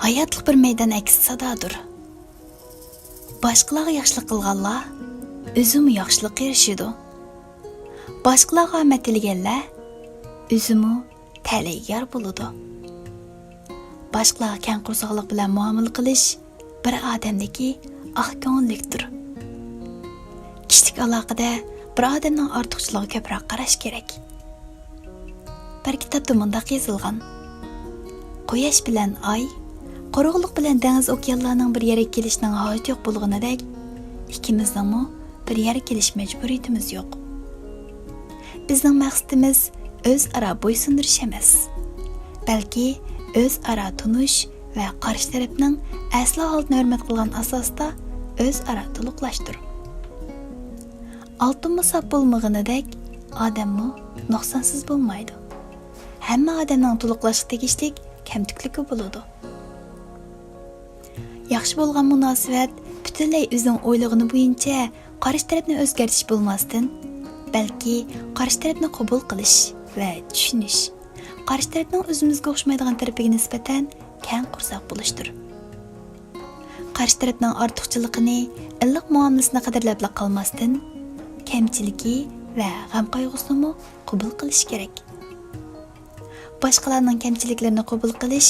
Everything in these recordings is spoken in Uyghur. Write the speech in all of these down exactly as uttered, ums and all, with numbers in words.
ھاياتلىق بىر مەيدان ئەكس سادادۇر. باشقىلارغا ياخشىلىق قىلغانلار ئۆزىمۇ ياخشىلىققا ئېرىشىدۇ. باشقىلارغا ئامەت تىلىگەنلەر ئۆزىمۇ تەلەيگە يار بولىدۇ. باشقىلارغا كەڭ قورساقلىق بىلەن مۇئامىلە قىلىش بىر ئادەمدىكى ئاق كۆڭۈللۈكتۇر. كىشىلىك ئالاقىدە بىر ئادەمنىڭ ئارتۇقچىلىقىغا كۆپرەك قاراش كېرەك. بىر كىتابتا مۇنداق يېزىلغان: «قۇياش بىلەن ئاي، قۇرۇقلۇق بىلەن دېڭىز-ئوكيانلارنىڭ بىر يەرگە كېلىشىنىڭ ھاجىتى يوق بولغىنىدەك، ئىككىمىزنىڭمۇ بىر يەرگە كېلىش مەجبۇرىيىتىمىز يوق.» بىزنىڭ مەقسىتىمىز ئۆزئارا بويسۇندۇرۇش ئەمەس، بەلكى ئۆزئارا تونۇش ۋە قارشى تەرەپنىڭ ئەسلى ھالىتىنى ھۆرمەت قىلغان ئاساستا ئۆزئارا تولۇقلاشتۇر. ئالتۇنمۇ ساپ بولمىغىنىدەك، ئادەممۇ نۇقسانسىز بولمايدۇ. ھەممە ئادەمنىڭ تولۇقلاشقا تېگىشلىك كەمتۈكلۈكى بولىدۇ. ياخشى بولغان مۇناسىۋەت پۈتۈنلەي ئۆزىنىڭ ئويلىغىنى بويىچە قارشى تەرەپنى ئۆزگەرتىش بولماستىن، بەلكى قارشى تەرەپنى قوبۇل قىلىش ۋە چۈشىنىش، قارشى تەرەپنىڭ ئۆزىمىزگە ئوخشىمايدىغان تەرىپىگە نىسبەتەن كەڭ قورساق بولۇشتۇر. قارشى تەرەپنىڭ ئارتۇقچىلىقىنى، ئىللىق مۇئامىلىسىنى قەدىرلەپلا قالماستىن، كەمچىلىكى ۋە غەم-قايغۇسىنىمۇ قوبۇل قىلىش كېرەك. باشقىلارنىڭ كەمچىلىكلىرىنى قوبۇل قىلىش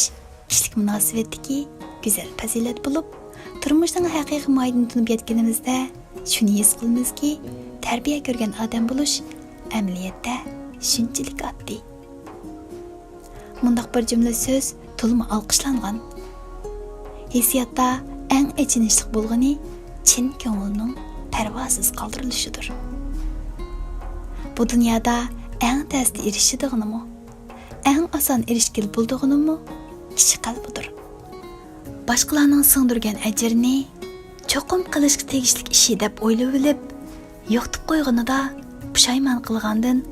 كىشىلىك مۇناسىۋەتتىكى گۈزەل پەزىلەت بولۇپ، تۇرمۇشنىڭ ھەقىقىي ماھىيىتىنى تونۇپ يەتكىنىمىزدە شۇنى ھېس قىلىمىزكى، تەربىيە كۆرگەن ئادەم بولۇش ئەمەلىيەتتە شۇنچىلىك ئاددىي. مۇنداق بىر جۈملە سۆز تولىمۇ ئالقىشلانغان: «ھېسسىياتتا ئەڭ ئېچىنىشلىق بولغىنى چىن كۆڭۈلنىڭ پەرۋاسىز قالدۇرۇلۇشىدۇر.» بۇ دۇنيادا ئەڭ تەستە ئېرىشىدىغىنىمۇ، ئەڭ ئاسان ئېرىشكىلى بولىدىغىنىمۇ كىشى قەلبىدۇر. باشقىلارنىڭ سىڭدۈرگەن ئەجرىنى چوقۇم قىلىشقا تېگىشلىك ئىشى دەپ ئويلىۋېلىپ، يوقىتىپ قويغىنىدا پۇشايمان قىلغاندىن،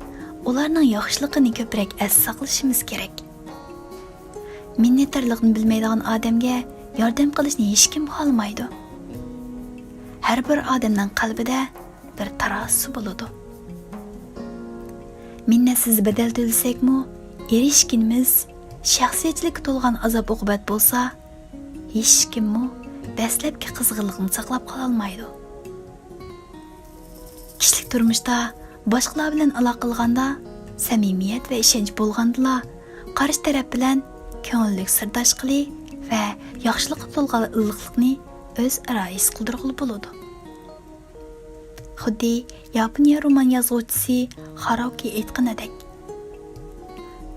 ئۇلارنىڭ ياخشىلىقىنى كۆپرەك ئەستە ساقلىشىمىز كېرەك. مىننەتدارلىقنى بىلمەيدىغان ئادەمگە ياردەم قىلىشنى ھېچكىم خالىمايدۇ. ھەر بىر ئادەمنىڭ قەلبىدە بىر تارازىسى بولىدۇ. مىننەتسىز بەدەل تۆلىسەكمۇ، ئېرىشكىنىمىز شەخسىيەتچىلىككە تولغان ئازاب-ئوقۇبەت بولسا، ھېچكىممۇ دەسلەپكى قىزغىنلىقنى ساقلاپ قالالمايدۇ. كىشىلىك تۇرمۇشتا باشقىلار بىلەن ئالاقە قىلغاندا، سەمىمىيەت ۋە ئىشەنچ بولغاندىلا، قارشى تەرەپ بىلەن كۆڭۈللۈك سىرداشقىلى ۋە ياخشىلىققا تولغان ئىللىقلىقنى ئۆزئارا ھېس قىلدۇرغىلى بولىدۇ. خۇددى ياپونىيە رومان يازغۇچىسى خاراۋۇكى ئېيتقىنىدەك،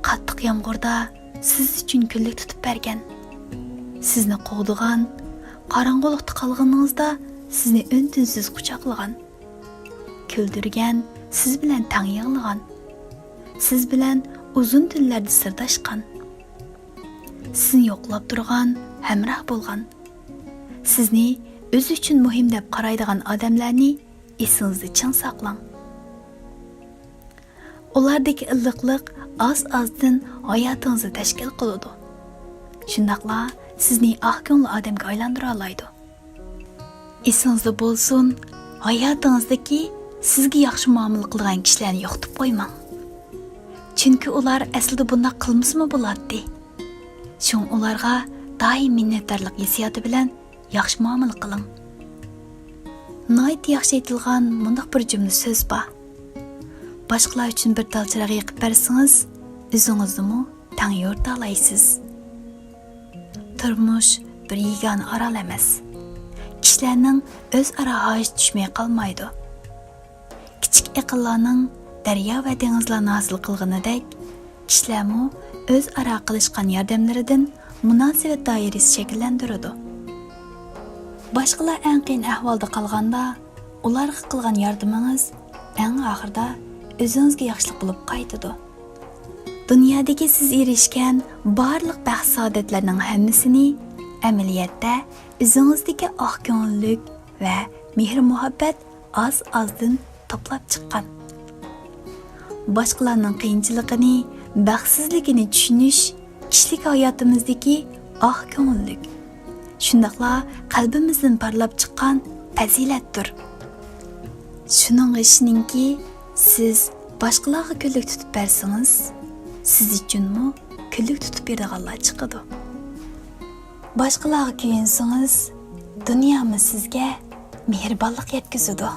قاتتىق يامغۇردا سىز ئۈچۈن كۈنلۈك تۇتۇپ بەرگەن، سىزنى قوغدىغان، قاراڭغۇلۇقتا قالغىنىڭىزدا سىزنى ئۈن-تىنسىز قۇچاقلىغان، كۈلدۈرگەن، سىز بىلەن تەڭ يىغلىغان، سىز بىلەن ئۇزۇن تۈنلەردە سىرداشقان، سىزنى يوقلاپ تۇرغان، ھەمراھ بولغان، سىزنى ئۆزى ئۈچۈن مۇھىم دەپ قارايدىغان ئادەملەرنى ئېسىڭىزدە چىڭ ساقلاڭ. ئۇلاردىكى ئىللىقلىق ئاز-ئازدىن ھاياتىڭىزنى تەشكىل قىلىدۇ. شۇنداقلا سىزنى ئاق كۆڭۈل ئادەمگە ئايلاندۇرالايدۇ. ئېسىڭىزدە بولسۇن، ھاياتىڭىزدىكى سىزگە ياخشى مۇئامىلە قىلىدىغان كىشىلەرنى يوقىتىپ قويماڭ. چۈنكى ئۇلار ئەسلىدە بۇنداق قىلمىسىمۇ بولاتتى. شۇڭا ئۇلارغا دائىم مىننەتدارلىق ھېسسىياتى بىلەن ياخشى مۇئامىلە قىلىڭ. ناھايىتى ياخشى ئېيتىلغان مۇنداق بىر جۈملە سۆز بار: «باشقىلار ئۈچۈن بىر تال چىراغ يېقىپ بەرسىڭىز، ئۆزىڭىزنىمۇ تەڭ يورۇتالايسىز.» تۇرمۇش بىر يېگانە ئارال ئەمەس. كىشىلەرنىڭ ئۆزئارا ھاجىتى چۈشمەي قالمايدۇ. كىچىك ئېقىنلارنىڭ دەريا ۋە دېڭىزلارنى ھاسىل قىلغىنىدەك، كىشىلەرمۇ ئۆزئارا قىلىشقان ياردەملىرىدىن مۇناسىۋەت دائىرىسى شەكىللەندۈرىدۇ. باشقىلار ئەڭ قىيىن ئەھۋالدا قالغاندا، ئۇلارغا قىلغان ياردىمىڭىز ئەڭ ئاخىرىدا ئۆزىڭىزگە ياخشىلىق بولۇپ قايتىدۇ. دۇنيادىكى سىز ئېرىشكەن بارلىق بەخت-سائادەتلەرنىڭ ھەممىسىنى ئەمەلىيەتتە ئۆزىڭىزدىكى ئاق كۆڭۈللۈك ۋە مېھىر-مۇھەببەت ئاز-ئازدىن توپلاپ چىققان. باشقىلارنىڭ قىيىنچىلىقىنى، بەختسىزلىكىنى چۈشىنىش كىشىلىك ھاياتىمىزدىكى ئاق كۆڭۈللۈك، شۇنداقلا قەلبىمىزدىن پارلاپ چىققان پەزىلەتتۇر. شۇنىڭغا ئىشىنىڭكى، سىز باشقىلارغا كۈنلۈك تۇتۇپ بەرسىڭىز، سىز ئۈچۈنمۇ كۈنلۈك تۇتۇپ بېرىدىغانلار چىقىدۇ. باشقىلارغا كۆيۈنسىڭىز، دۇنيامۇ سىزگە مېھرىبانلىق يەتكۈزىدۇ.